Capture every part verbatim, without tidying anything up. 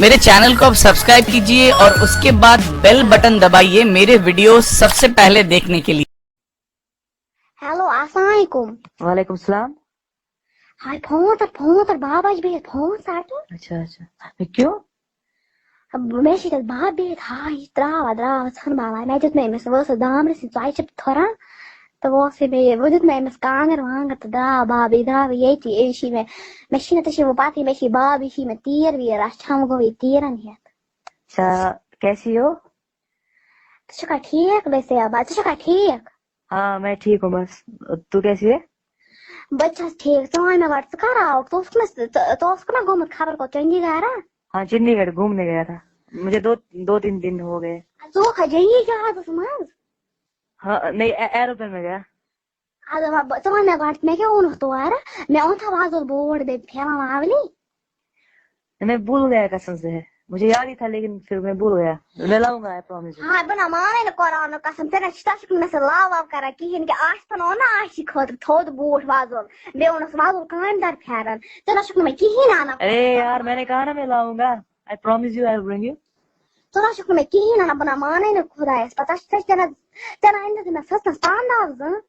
मेरे चैनल को आप सब्सक्राइब कीजिए और उसके बाद बेल बटन दबाइए मेरे वीडियो सबसे पहले देखने के लिए। ہیلو، السلام علیکم۔ وعلیکم السلام۔ ہاے، فون تر، فون تر، بابا چھِ بِہِتھ فون ژَٹان۔ اچھا اچھا۔ کیوں؟ مےٚ چھِ تَتہِ بَب بِہِتھ، ہاے، یہِ ترٛاو، ترٛاو، ژھٕن بَلاے۔ مےٚ دیُت مےٚ أمِس وٲژ دامرٕ سٕنٛدِ ژۄچہِ پھُران، تہٕ وۄنۍ اوسُے مےٚ یہِ، وۄنۍ دیُت مےٚ أمِس کانٛگٕر وانٛگٕر تہٕ درٛاو بَب، یہِ درٛاو ییٚتی۔ أمِس چھِ مےٚ، مےٚ چھِنہٕ، ژےٚ چھے وۄنۍ پَتہٕ، مےٚ چھِ یہِ بَب، یہِ چھِ مےٚ تیٖر ویٖر رَچھان، وۄنۍ گوٚو یہِ تیٖرَن ہٮ۪تھ۔ اچھا، کیسی ہو؟ ژٕ چھُکھا ٹھیٖک، بے صحت؟ ژٕ چھُکھا ٹھیٖک؟ ہاں، میں ٹھیٖک ہوں، بس۔ تو کیسی ہے؟ بہٕ تہِ چھَس ٹھیٖک۔ ژٕ وَن مےٚ گۄڈٕ، ژٕ کَر آوُکھ؟ ژٕ اوسُکھ نہ، ژٕ، ژٕ اوسُکھ نہ گوٚمُت خبر کوٚت، چنڈی گڑھ؟ ہاں، چنڈی گڑھ گھومنے گیا تھا۔ مجھے دو دو تین دن ہو گئے۔ ژٕ اوسکھا جنگی جہازَس منٛز؟ ہاں، نہیں، اے- ایروپلین میں گیا۔ اَدٕ وۄنۍ بہٕ، ژٕ وَن مےٚ گۄڈٕ، مےٚ کیٛاہ اوٚنُتھ تورٕ؟ مےٚ اوٚنتھا وۄزُل بوٹھ بیٚیہِ پھٮ۪رَن وَولہِ؟ میں بھول گیا قسم سے، مجھے یاد ہی تھا لیکن پھر میں بھول گیا۔ میں لاؤں گا، آئی پرامس۔ ہاے، بہٕ نہ مانَے نہٕ قرآنُک قسم، ژےٚ نہ چھِ، ژےٚ چھُکھ نہٕ مےٚ سۭتۍ love وَو کَران کِہیٖنۍ کہِ۔ آسہِ تہِ نہٕ اوٚن نہ آسہِ خٲطرٕ تھوٚد بوٹھ وۄزُل، بیٚیہِ اوٚنُس وۄزُل کامہِ دار پھٮ۪رَن، ژےٚ نہ چھُکھ نہٕ مےٚ کِہیٖنۍ اَنان۔ ارے یار، میں نے کہا نا میں لاؤں گا، آئی پرامس یوٗ، آئی ول برنگ یوٗ۔ ژٕ نہ چھُکھ نہٕ مےٚ کِہیٖنۍ اَنان، بہٕ نہ مانَے نہٕ خۄدایَس پَتہٕ، ژےٚ چھِ، ژےٚ نہ، ژےٚ نہ أنۍ نہٕ مےٚ سٕژنَس پانہٕ داو زٕ۔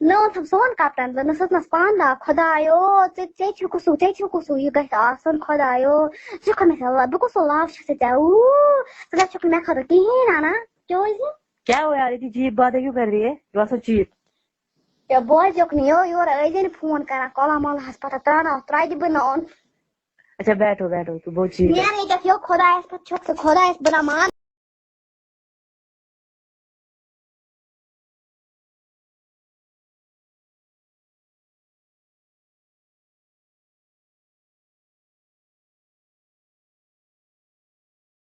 نہ اوٚنتھَم سون کپٹن، نہ سٕژنَس پانہٕ داو۔ خۄدایو، ژےٚ، ژےٚ چھُے کُسُے، ژےٚ چھُے کُسُے یہِ گژھِ آسُن، خۄدایو۔ ژٕ چھُکھ مےٚ سۭتۍ، بہٕ کُس love چھَس ژےٚ؟ اوٗ، ژٕ نہ چھُکھ مےٚ خٲطرٕ کِہیٖنۍ اَنان، کیٛازِ؟ کیا ہوا یار، اتنی چیپ باتیں کیوں کر رہی ہے؟ You are so cheap. یا بوزیوکھ نہٕ یو، یورٕ ٲسۍ زِ نہٕ فون کران، کۄلہ مۄلہَس پتہٕ ترٛاوناوَتھ ترٛاوِ بہٕ نہٕ اوٚن۔ اچھا بیٹھو بیٹھو، تو بہت چیپ ہے۔ نیرٕ ییٚتٮ۪تھ یو خۄدایَس پتہٕ چھُکھ ژٕ خۄدایَس بہٕ نہ مان۔